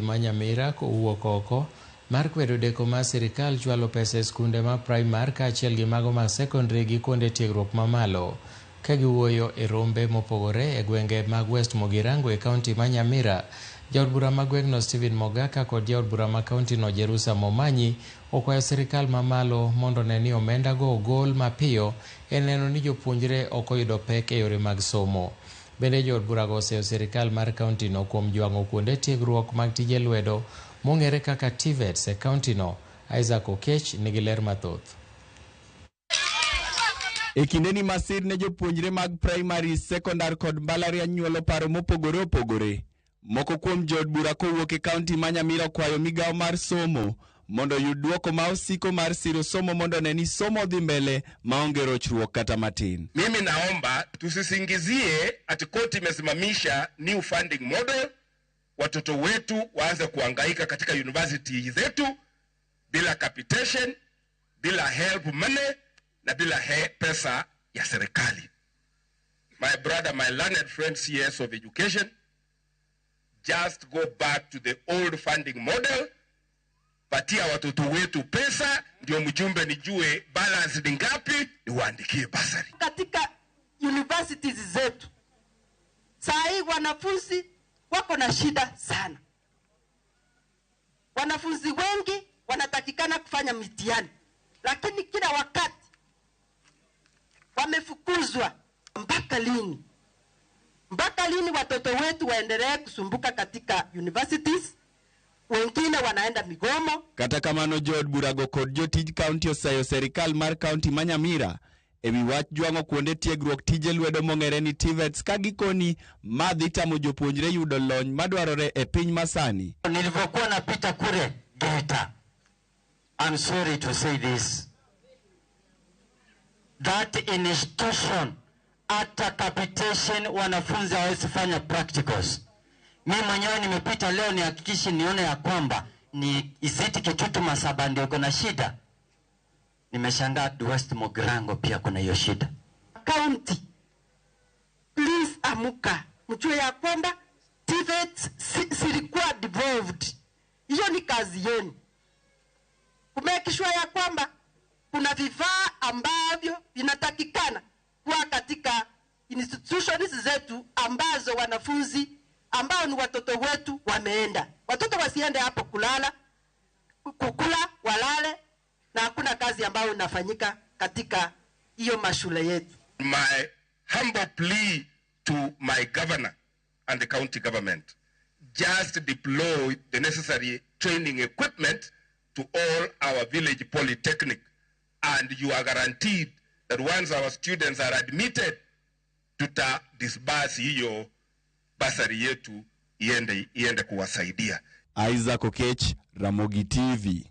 Ma Nyamira owuok oko mar kwedo deko mar sirikal chwalo pesa e skunde ma primar kaachiel gi mago mag sekondari gi kuonde tiegruok mamalo. Ka giwuoyo e rombe mopogore e gwenge mag West Mugirango e kaunti ma Nyamira, jaod bura ma gweng'no Stephen Mogaka kod jaod bura ma kauntino Jerusa Momanyi okwayo sirikal mamalo mondo one ni omendago ogol mapiyo e neno ni jopuonjre ok oyudo pek e yore mag somo. Bende jood burago oseyo sirikal mar kauntino kuom jwang'o kuonde tiegruok mag tije lwedo mong'ere kaka TVETs e kauntino. Isaac Okech nigi ler mathoth. E kindeni masir ne jopuonjre mag primary, sekondar kod mbalariany nyuolo paro mopogore opogore. Moko kuom jood bura kowuok e kaunti ma Nyamira okwayo migawo mar somo mondo oyud duoko ma osiko mar siro somo mondo one ni somo dhi mbele maonge rochruok kata matin. Mimi naomba tusisingizie ati koti imesimamisha new funding model, watoto wetu waanze kuhangaika katika university zetu bila capitation, bila help money na bila pesa ya serikali. My brother, my learned friend CS of Education, just go back to the old funding model. Patia watoto wetu pesa, ndio mjumbe nijue balance ni ngapi, niwaandikie basari. Katika universities zetu saa hii wanafunzi wako na shida sana. Wanafunzi wengi wanatakikana kufanya mitihani, lakini kila wakati wamefukuzwa. Mpaka lini? Mpaka lini watoto wetu waendelee kusumbuka katika universities? Wengine wanaenda migomo. Kata kamano jood burago kod jotij kaunti osayo serikal mar kaunti ma Nyamira ewi wach jwang'o kuonde tiegruok tije lwedo mong'ere ni TVETs ka gikoni ma dhi tamo jopuonjre yudo lony madwarore e piny masani. Nilivyokuwa napita kule Geita, I'm sorry to say this, that institution hata capitation wanafunzi hawawezi fanya practicals. Mi mwenyewe nimepita leo nihakikishe nione ya kwamba ni isiti Kitutu Masaba ndio iko na shida. Nimeshangaa West Mugirango pia kuna hiyo shida. County, please amuka, mjue ya kwamba TVET zilikuwa devolved. Hiyo ni kazi yenu kumake sure ya kwamba kuna vifaa ambavyo vinatakikana kuwa katika institutions zetu ambazo wanafunzi ambao ni watoto wetu wameenda. Watoto wasiende hapo kulala, kukula, walale na hakuna kazi ambayo inafanyika katika hiyo mashule yetu. My humble plea to my governor and the county government, just deploy the necessary training equipment to all our village polytechnic, and you are guaranteed that once our students are admitted, tuta disburse hiyo basari yetu iende kuwasaidia. Isaac Okech, Ramogi TV.